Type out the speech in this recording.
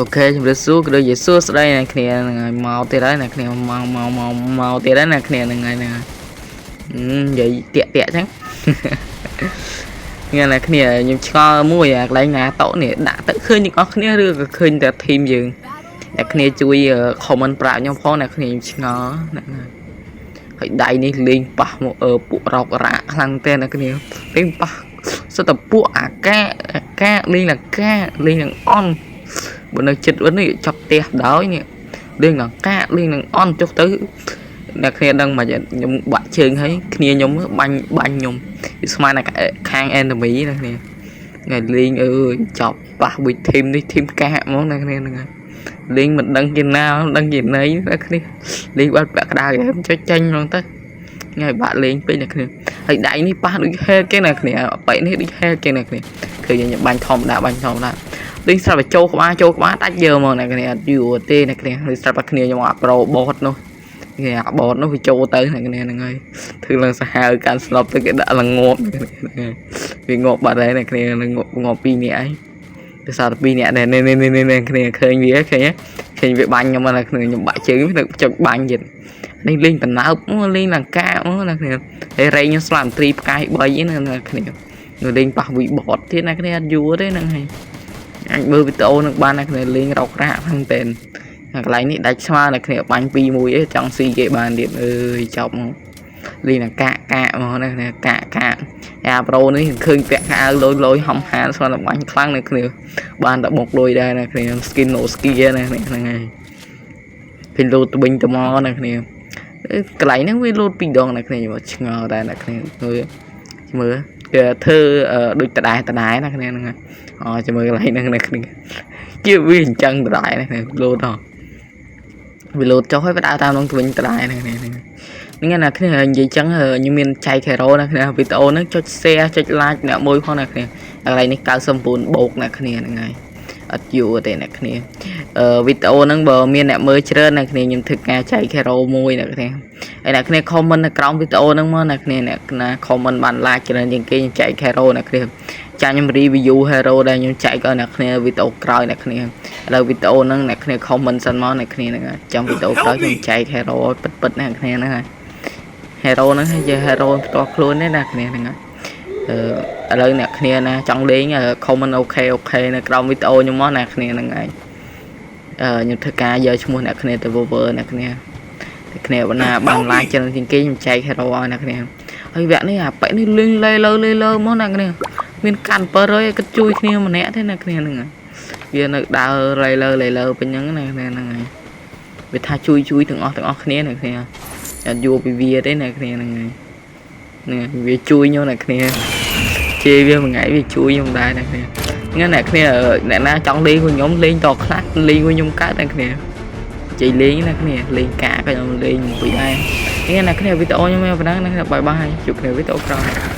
OK ជម្រាបសួរក៏ដូចជាសួស្តីអ្នកគ្នាហ្នឹងហើយមកទៀតហើយអ្នកគ្នាមកមកមកមកទៀតហើយអ្នកគ្នាហ្នឹងហើយហ្នឹងហើយនិយាយតាក់តាក់ចឹង ថ្ងៃអ្នកគ្នាខ្ញុំឆ្ងល់មួយអាកន្លែងណាតោនេះដាក់ទៅឃើញទាំងអស់គ្នាឬក៏ឃើញតែ team យើងអ្នកគ្នាជួយ comment ប្រាប់ខ្ញុំផងអ្នកគ្នាខ្ញុំឆ្ងល់ហ្នឹងហើយហើយដៃនេះលេងប៉ះមកអឺពួករោករ៉ាក់ខ្លាំងទេអ្នកគ្នាលេងប៉ះសិតតែពួកអាកាអាកាលេងអាកាលេងនឹងអន់ បើនៅចិត្តវិញនេះចាប់ផ្ទះដោយនេះលេងនឹងកាកលេងនឹងអន់ចុះទៅអ្នកគ្នាដឹងមិនខ្ញុំបាក់ជើងហើយគ្នាខ្ញុំបាញ់បាញ់ខ្ញុំវាស្មានតែខាង enemy ណាគ្នាថ្ងៃលេងអើយចប់ប៉ះមួយ team នេះ team កាកហ្មងណាគ្នាហ្នឹងហើយលេងមិនដឹងជាណាមិនដឹងជាណីណាគ្នាលេងបាត់ពាក់ក្តៅហើយចុចចេញហ្មងទៅថ្ងៃបាក់លេងពេកណាគ្នាហើយដៃនេះប៉ះដូច hack គេណាគ្នាបែកនេះដូច hack គេណាគ្នាឃើញខ្ញុំបាញ់ធម្មតាបាញ់ធម្មតា លេងស្រាប់តែចូលក្បាលចូលក្បាលដាច់យើមកអ្នកគ្នាអត់យូរទេអ្នកគ្នាលេងស្រាប់តែគ្នាខ្ញុំអា pro bot នោះគេអា bot នោះវាចូលទៅអ្នកគ្នាហ្នឹងហើយធ្វើឡើងសាហាវកាន់ស្លប់ទៅគេដាក់ឡើងងាប់អ្នកគ្នាហ្នឹងហើយវាងាប់បាត់ហើយអ្នកគ្នានឹងងាប់ងាប់ពីរនាក់ហើយដោយសារតែពីរនាក់នេះនេះនេះនេះគ្នាឃើញវាឃើញឃើញវាបាញ់ខ្ញុំណាគ្នាខ្ញុំបាក់ជើងនៅចុចបាញ់ទៀតនេះលេងតំណើបលេងលង្កាមកណាគ្នាហើយរែងខ្ញុំស្លាប់ត្រីផ្កាយ3ណាគ្នានៅលេងប៉ះវីបតទៀតណាគ្នាអត់យូរទេហ្នឹងហើយ អាចមើលវីដេអូនឹងបានអ្នកគ្នាលេងរករាក់ហ្នឹងតែកន្លែងនេះដាច់ស្មើអ្នកគ្នាបាញ់2 1អីចង់ស៊ីគេបានទៀតអើយចប់មកលេងតែកាក់កាក់មកណាគ្នាកាក់កាក់អា pro នេះឃើញពាក់ខោអាវលយលយហំហានស្មានតែបាញ់ខ្លាំងអ្នកគ្នាបានតែបុកលុយដែរអ្នកគ្នា skin no skin ណាគ្នាហ្នឹងហើយពេលលោតទៅវិញទៅមកអ្នកគ្នាកន្លែងហ្នឹងវាលោតពីរដងអ្នកគ្នាខ្ញុំឆ្ងល់ដែរអ្នកគ្នាមើលមើលគេធ្វើដូចដដែលដដែលណាគ្នាហ្នឹងហើយ អូចាំមើលកន្លែងហ្នឹងនៅគ្នាជាវាអញ្ចឹងដដែលហ្នឹងលោតហ៎វាលោតចុះហើយវាដើរតាមនឹងទៅវិញដដែលហ្នឹងហ្នឹងហ្នឹងណាគ្នានិយាយចឹងខ្ញុំមានចែក hero ណាគ្នាវីដេអូហ្នឹងចុច share ចុច like អ្នកមួយផងណាគ្នាកន្លែងនេះ99បូកអ្នកគ្នាហ្នឹងហើយអត់យូរទេអ្នកគ្នាអឺវីដេអូហ្នឹងបើមានអ្នកមើលច្រើនអ្នកគ្នាខ្ញុំធ្វើការចែក hero មួយអ្នកគ្នាហើយអ្នកគ្នា comment នៅក្រោមវីដេអូហ្នឹងមកអ្នកគ្នាអ្នកណា comment បាន like ច្រើនជាងគេខ្ញុំចែក hero អ្នកគ្នា ចាខ្ញុំ review hero ដែលខ្ញុំចែកឲ្យអ្នកគ្នាវីដេអូក្រោយអ្នកគ្នាឥឡូវវីដេអូហ្នឹងអ្នកគ្នា comment សិនមកអ្នកគ្នាហ្នឹងចាំវីដេអូក្រោយខ្ញុំចែក hero ឲ្យពិតពិតអ្នកគ្នាហ្នឹងហើយ hero ហ្នឹងជា hero ផ្ទាល់ខ្លួនទេអ្នកគ្នាហ្នឹងហើយអឺឥឡូវអ្នកគ្នាណាចង់លេង comment OK នៅក្រោមវីដេអូខ្ញុំមកអ្នកគ្នាហ្នឹងហើយអឺខ្ញុំធ្វើការយកឈ្មោះអ្នកគ្នាទៅ cover អ្នកគ្នាអ្នកគ្នាបើណាបាន like ច្រើនជាងគេខ្ញុំចែក hero ឲ្យអ្នកគ្នាហើយវគ្គនេះអាប៉ែនេះលេងលេលើលេលើមកអ្នកគ្នា មានកាន់700ឲ្យគិតជួយគ្នាម្នាក់ទេណាគ្នាហ្នឹងហើយវានៅដើររៃលើលេលើពេញហ្នឹងណាគ្នាហ្នឹងហើយវាថាជួយជួយទាំងអស់ទាំងអស់គ្នាណាគ្នាអត់យួរពីវាទេណាគ្នាហ្នឹងហើយហ្នឹងហើយវាជួយខ្ញុំណាគ្នាជេរវាមួយថ្ងៃវាជួយខ្ញុំដែរណាគ្នាហ្នឹងអ្នកគ្នាអ្នកណាចង់លេងមួយខ្ញុំលេងតខ្លះលេងមួយខ្ញុំកើតណាគ្នាជ័យលេងណាគ្នាលេងកាក៏ខ្ញុំលេងមួយដែរនេះអ្នកគ្នាវីដេអូខ្ញុំមានប៉ុណ្ណឹងណាគ្នាbye bye ជួបគ្នាវីដេអូក្រោយ។